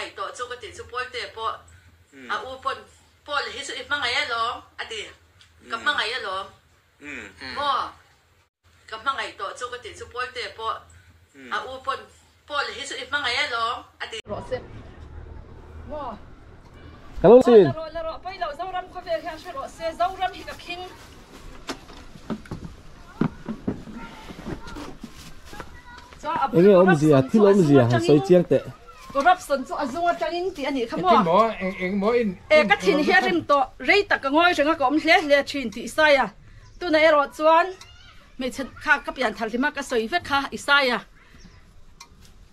hmangaih tawh chu ka tih chu Pawlte pawh a u pawn Paul hi chu i hmangaih alawm a ti. Ka hmangaih alawm. Maw? Ka hmangaih tawh chu ka tih chu Pawlte pawh a u pawn Paul hi chu i hmangaih alawm a ti. Rawh se. Maw? Ka lo sin. La rawh la rawh pawi lo Zoram khawvel hian hre rawh se Zoram hi ka khing. Chuan a bul Enge awmzia corruption thil chu a awmzia zung han sawi atangin chiang teh. Corruption chu a zung atangin tih a nih kha maw? Engtin maw eng eng maw in E ka thin hi a rim tawh rei tak ka ngawi reng a ka awm hle hle thin tih Isaiah tunah erawh chuan hmeichhe kha ka pian thar hlima ka sawi vek kha Isaiah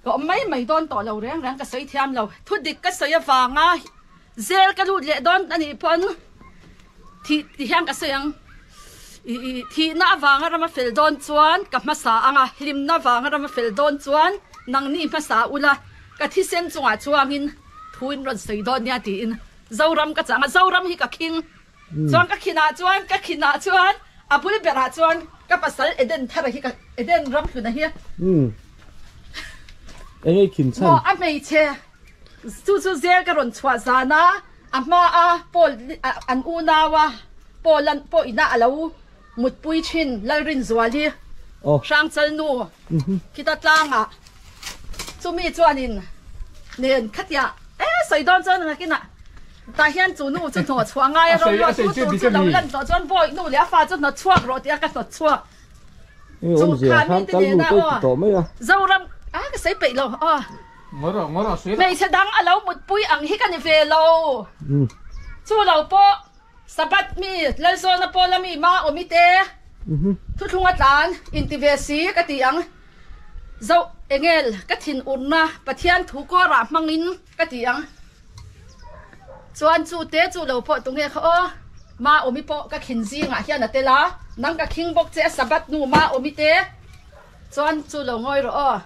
ka awm mai mai dawn tawh lo reng reng ka sawi thiam lo thu dik ka sawi avanga zel ka lut leh dawn a nih pawn thih ti hian ka sawi ang i i thihna avanga rama fel dawn chuan ka hmasa anga hlimna avanga rama fel dawn chuan nangni hmasa ula ka thisen chungah chuangin thu in rawn sawi dawn nia tiin Zoram ka chang a Zoram hi ka khing Chuan ka khinah chuan ka khinah chuan a bul berah chuan ka pasal Eden thara hi ka Eden ram hluna hi. Umm. Enge i khin chhan? Maw a hmeichhe chu chu zel ka rawn chhuah zan a, a hma a Paul an unau a Paul an pawh ina a lo mutpui thin Lalrinzuali Hrangchal nu khita tlangah chumi chuanin nen khatiah e sawi dawn chuan nakinah tah hian chu nu chu hnawh chhuah ngai a ro luah tu tur chu lo lan tawh chuan bawi nu leh a fa chu hnawt chhuak rawh tih a ka hnawt chhuak chu kha mite nena aw Zoram a ka sawi peih lo aw hmeichhe dang a lo mutpui ang hi ka ni ve lo chu lo pawh Sabbath mi, Lalzawna Pawla mi ma awmi te, thuthlunga tlan inti ve si ka ti ang. Zoh engel ka thin urna Pathian thu kawrah hmangin ka ti ang. Chuan chu te chu lo pawh tunge kha aw, ma awmi pawh ka khin zingah hian a tel a, nang ka khing bawk che a Sabbath nu ma awmi te, chuan chu lo ngawi rawh aw.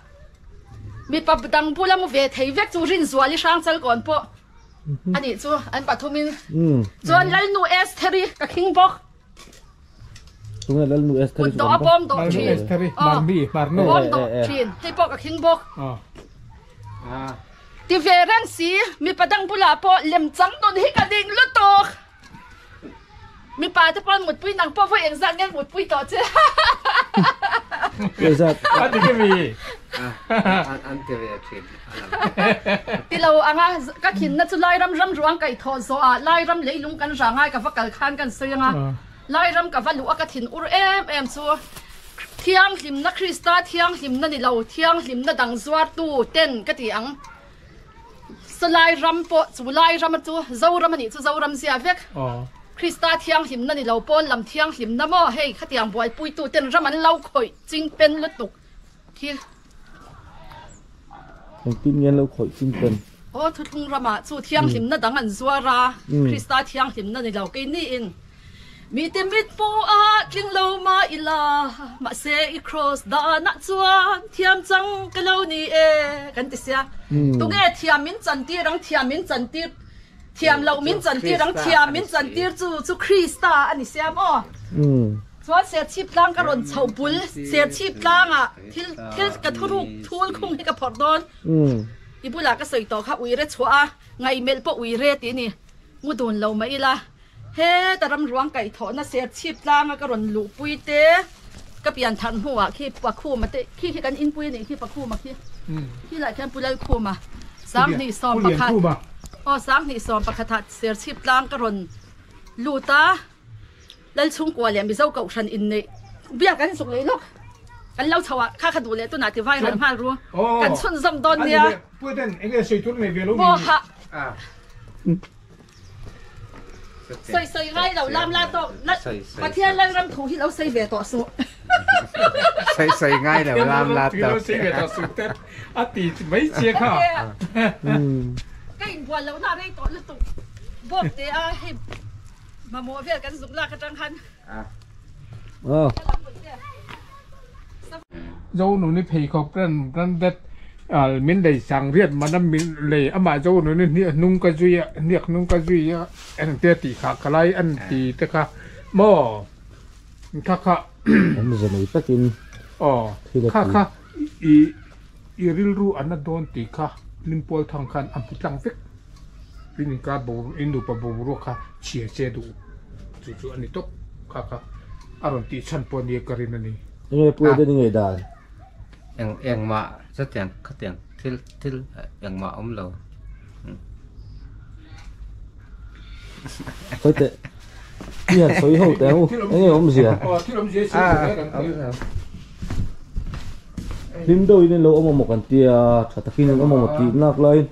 Mipa dang bula mu ve thei vek chu Rinzuali Hrangchal kawn pawh A nih chu an pathumin chuan Lalnu Estheri ka khing bawk. Tunge Lalnu Estheri chu kan bawm dawh thin. Estheri Marmi Marnu. Bawm dawh thin. Hei pawh ka khing bawk. Ti ve reng si mipa dang bulah pawh lem chang nun hi ka ding lutuk. Mipa te pawn mutpui nang pawh vawi engzat nge mutpui tawh che. Engzat? A ti ke mi. An ti ve thin. Ti lo anga ka khinna chu Lairam ram ruang kaih thawh zawh ah Lairam leilung kan rah ngai ka va kal khan kan sawi anga Lairam ka va luh a ka thin ur em em chu Thianghlimna Krista thianghlimna ni lo thianghlimna dang zuartu ten ka ti ang. Salai ram pawh chu lai ram chu Zoram a nih chu Zoram zia vek. Krista thianghlimna ni lo pawn lam thianghlimna maw hei khatiang buaipuitu ten ram an lo khawih ching pen lutuk hi. Engtin nge an lo khawih ching pen? Aw thuthlung ramah chu thianghlimna dang an zuar a, Krista thianghlimna ni lo keiniin. Mite mit hmuh a tling lo mah ila, mahse i cross danah chuan thiam chang ka lo ni e kan ti sia. Tunge thiam min chantir ang, thiam min chantir, thiam loh min chantir ang, thiam min chantir chu chu Krista a ni sia maw? Chuan Serchhip tlang ka rawn chhoh bul, Serchhip tlangah thil thil ka thuruk thul khung hi ka phawrh dawn. I bulah ka sawi tawh kha uire chhuah a, ngaihmelh pawh uire tih a ni. Ngu dun lo mah ila. Heta ram ruang kaihthawhna Serchhip tlanga ka rawn luhpui te ka pian thar hnuah khi Pakhuma te khi khi kan inpui a nih khi Pakhuma khi khi lah khian Pu Lalkhuma 2011 aw 2011 ah Serchhip tlang ka rawn lut a Lalchhungkua leh Mizo Kohhran inneih biak kan zuk leh lawk kan lo chho ah kha kha duh leh tunah ti viral nghal ru kan chhunzawm dawn nia Pawha. Sawi sawi ngai lo lam la tawk Pathian Lalram thu hi lo sawi ve tawh suh. Sawi sawi ngai lo lam la tawk. Sawi ve tawh suh te a ti mai che kha. Ka inbual loh na rei tawh lutuk bawk te a hei mamawh vel kan zuk lak atang khan. Zonuni pheikhawk branded min lei sang riat man a min lei amah Zonuni hniak hnung ka zui a hniak hnung ka zui a engte a tih kha ka lai an ti te kha maw kha kha awmze nei takin aw thil a kha ti kha i i rilru an a dawn tih kha. Hlimpawl thang khan a hmu tlang vek. In inkar bo in nupa boruak kha chhia che duh chu chu a ni tawp kha kha a rawn tih chhan pawh nia ka rin a ni. Enge pu Eden i ngei dan? Eng engmah chutiang khatiang thil thil engmah awm lo. Sawi teh i han sawi ho teh ang u enge awmzia? Aw thil awmzia i sawi teh reng ang teh. Hlim deuhin in lo awm amaw kan tia tha takin in awm amaw tih nak laiin.